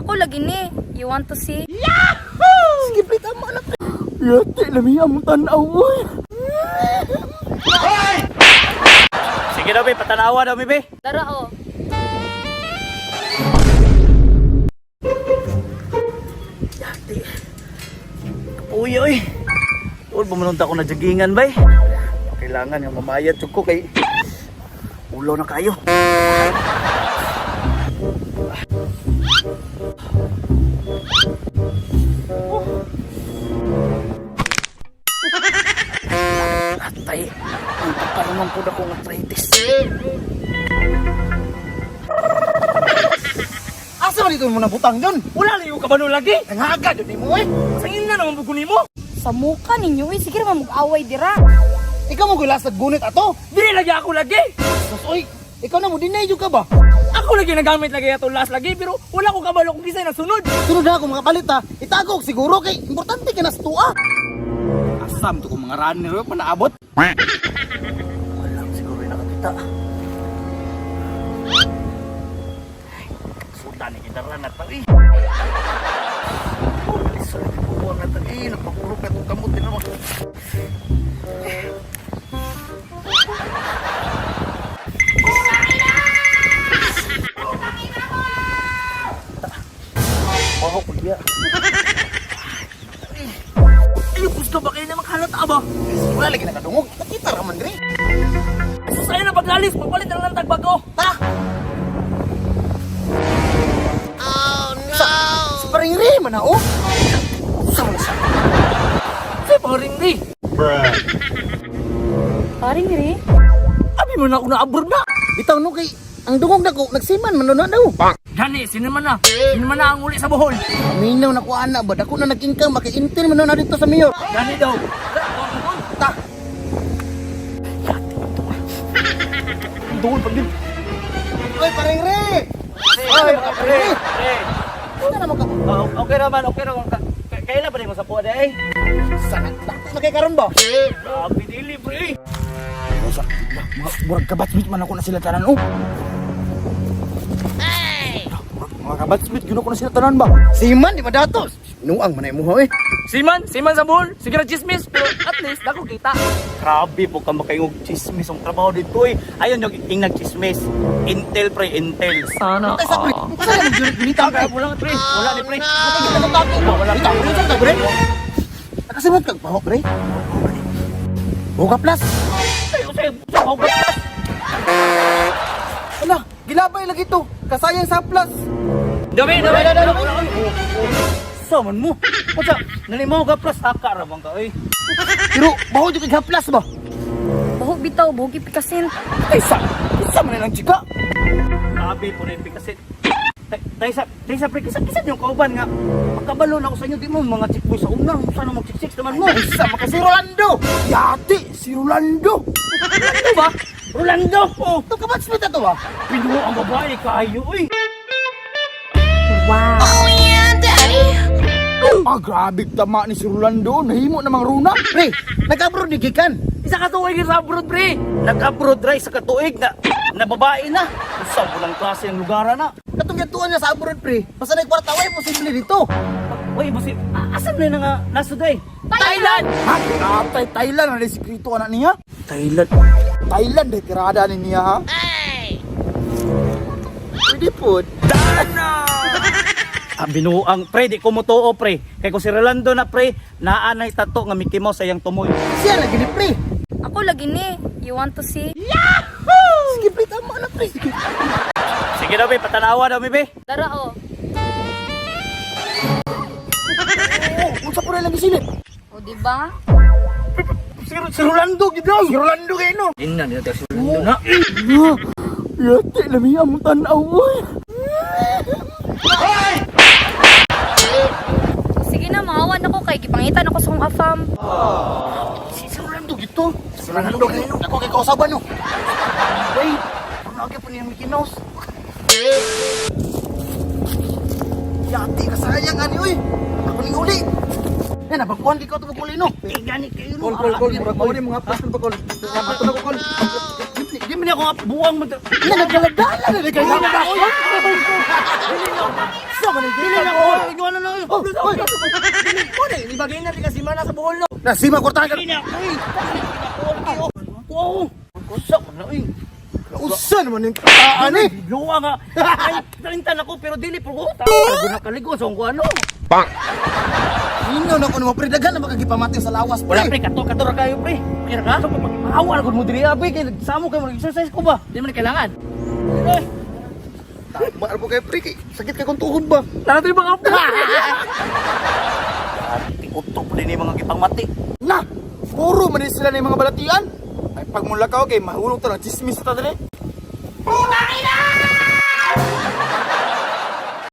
Ako lagi ni. You want to see? Sige, pre, tama na, pre. Yati, lami ang tanaw, oy. Sige daw, be, patanawa daw, mi, be. Tara oh. Uy, oy. Ul, bumununta ko na jogingan, bay. Kailangan nga mamayad jud ko kay ulo na kayo. Atay, ang kapanuman po na kong arthritis. Asa man dito mo nabutang yun? Wala na yung kabalo lagi. Nangaga, dun mo eh. Sangin na naman bukunin mo. Sa muka ninyo eh. Sige naman mag-away dira. Ikaw mo gulas gunit ato. Dili lagi ako lagi. Sus, oy, ikaw na mo, dinay ka ba? Ako lagi nagamit lagi ato last lagi pero wala ko kabalo kung kisay nasunod. Sunod na ako mga palit ha. Itago ko siguro kay importante ka na sa tuwa. Asam to kung mga runner pa naabot. Wala siguro yung nakakita. Suda ni kita na to eh. Oh, isa na ko na to eh. Nagpakurog na itong kamot din naman. Wow, kuya. Ay, gusto ba kayo na maghalata ba? Wala lagi nakadungog. Nakita ra man diri. Sus, ayaw na paglalis. Magpalit na lang ng tagbago. Ta. Oh no. Sa paring ri man na oh. Sa man siya. Sa paring ri. Paring ri. Abi mo na ako na-abroad na. Bitaw no kay ang dungog nako nagsiman man na daw. Gani, sino man na? Sino man na ang uli sa Bohol? Minaw na ko ana ba dako na nagkingkang makaintil man na dito sa mayor. Gani daw. Ta. Doon pag din. Oy paring ri. Oy paring ri. Ano naman ka? Okay naman, okay naman. Kailan ba rin mo sa kuha day? Sana dako na kay karon ba? Grabe dili, pre. Sa mga murag kabatsmit man ako na sila tanan oh. Mga kabatsmit gyud ako na sila tanan ba? Siman di ba dato? Nuang man ay muha eh. Siman, siman sa Bohol. Sige na chismis, pero at least dako kita. Grabe po ka makayong chismis ang trabaho dito eh. Ayun yung ing nagchismis. Intel pre, Intel. Sana Tay sa pre. all. Sa lang gyud gunita Kaya wala pre, wala ni pre. Nakikita ng tako ba? Wala tako. Wala ka, bre. Nakasimot kag baho, bre. Buka plus. Sayo, sayo, sayo, Ala, gilabay lagi to. Kasayang sa plus. Dami, dami, dami, dami. Saman mo. Unsa, nalimaw ka plus haka ra bang ka oy. Pero baho jud kay plus ba? Buhok bitaw, buhok ipikasin. Ay sa, isa man lang chika. Sabi po na kasi tay sa pre kisa kisa yung kauban nga. Pagkabalo na ako sa inyo di mo mga chick boy sa una, unsa na mag chick naman mo. Isa maka si Rolando. Yati si Rolando. Rolando ba? Rolando. Oh, To ka batchmate ato ba? pinuho ang babae kaayo oy. Wow. Ah, grabe tama ni si Rolando. Nahimo namang runa. Pre, nag-abroad ni gikan. Isa ka tuig sa abroad pre. Nag-abroad ra isa ka tuig na na babae na. Usa walang klase ang lugar na. Katong gatuan niya sa abroad, pre. Basta na kwarta way posible dito. Uy, bosi, asan na nga nasuday? Thailand. Ha? Atay, Thailand. Ano yung sikreto anak niya? Thailand. Thailand, eh, tirada ni niya, ha? Pwede po. Ah, binuang pre, di ko motoo pre. Kay kung si Rolando na pre, naa nay tato nga Mickey Mouse sayang tumoy. Siya lagi ni pre. Ako lagi ni. You want to see? Sige, pre, tama na, pre. Sige. Sige daw be, patanawa daw mi be. Tara oh. Oh, unsa po na lang gisilip? O di ba? Si Rolando gid daw. Si Rolando kay no. Inna ni si Rolando na. Yati, lami ang tanaw, oy. Sige na, maawan ako kay gipangitan ako sa kong afam. Si Rolando gito. Si Rolando kay no. Ako kay kausaban no. Wey, ano pa niya Mickey Mouse? Yati kasayang ani oy. Ako ning uli. Yan nabagkuhan di ko to uli no. Eh, gani kayo no. Kol, kol, kol. Murag mo ni mga plus ba, kol? Ato na ko, kol. Give me, give me. man ako nga buwang man. Na nagdaladala na kay na. Sa man Dili na ko. Inyo na lang. Oh, oy. Dili, ibagay na kasi mana sa buhol no. Na sima kwartahan ka. Dili na. Ay, wow. Kusa man na eh. Usa naman yung taan eh. Luwa nga. Ay, talintan ako pero dili po ko. Tago na kaligo sa kung ano. Ino na ko naman pre daghan na makagipamati sa lawas pre. Wala pre, kato kato ra kayo pre. Kira ka? So, maawa ra gud mo diri abi kay samo kay mo exercise ko ba? Di man kailangan. Eh, Tama ra po kay pre kay sakit kay kung tuhod ba. Tara tayo mga apo. Utok po din yung mga gipangmati. Na! Puro man sila na yung mga balatian. Ay pag mula ka, okay, mahulog ta na chismis ta dali.